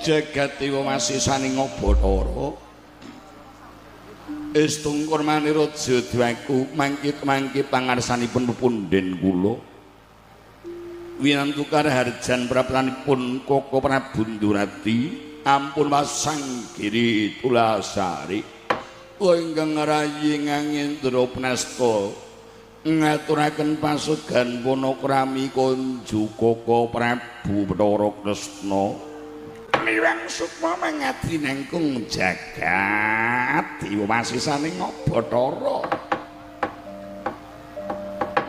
Jagat dewa masisaning Bathara. Istungkur maniraja dwaku mangkit-mangkit pangarsanipun pepundhen kula. Winantu karaharjan praptanipun Koko Prabu Ndurati ampun wasanggiri tulasari. Kula ingkang rayi ngangindra prasta ngaturaken pasugan panakrami konju Koko Prabu Bathara Kresna. Miwang sukma mangadi nangkung jagat dewa masisaning Bathara.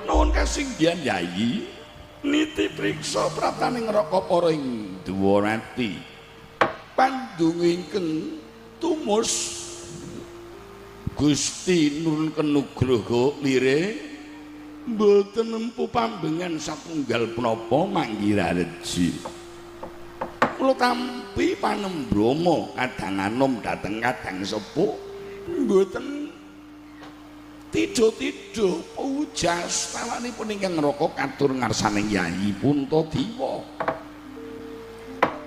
Nuwun kasinggihan Yayi, niti priksa praptaning neraka para ing Dwarati. Pandonga ingkang tumus Gusti nurunken nugraha lire mboten nempu pambengan satunggal punapa manggirareji. Kula tampi panembrama kadang anom dhateng kadang sepuh mboten tidho-tidho pujas tawanipun ingkang neraka katur ngarsaning Yayi Puntadewa.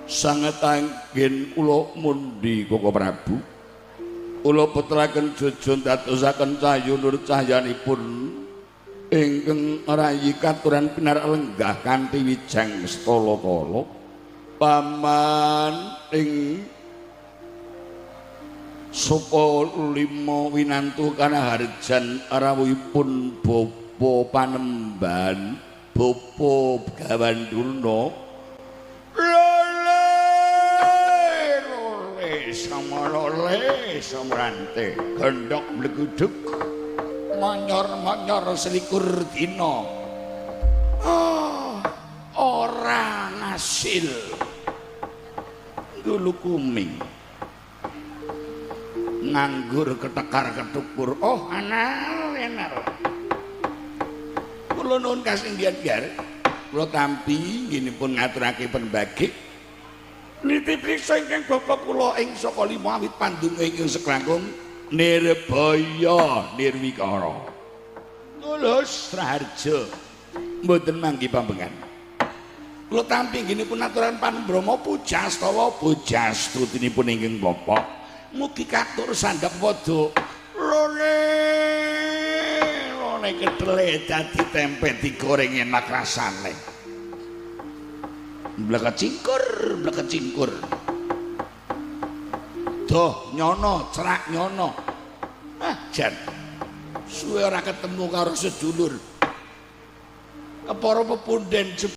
Sanget anggen kula mundi Koko Prabu. Kula petelaken jojon dadosaken cahya nur cahyanipun ingkang rayi katuran pinar lenggah kanthi wijang stala-tala. Paman ing saka lima winantu kanaharjan rawuhipun bapa panemban bapa Gawandurna lole lole sama lole samrante gendhok mleguduk monyor-monyor selikur dina. Oh, ora ngasil dulu kuming nganggur ketekar ketukur. Oh anal enar. Kula nuwun kasinggihan biar kula tampi nggih ngaturake pembagi niti priksa ingkang bapa kula ing saka lima awit pandonga ingkang seklangkung nirbaya nirwikara tulus raharja mboten manggi pambengan. Kula tampi nggih aturan panembrama pujastawa pujastutinipun ingkang bapa mugi katur sandhap padha lone lone ketele dadi tempe digoreng enak rasane blekecingkur blekecingkur doh nyono cerak nyono. Ah jan suwe ora ketemu karo sedulur kepara pepunden.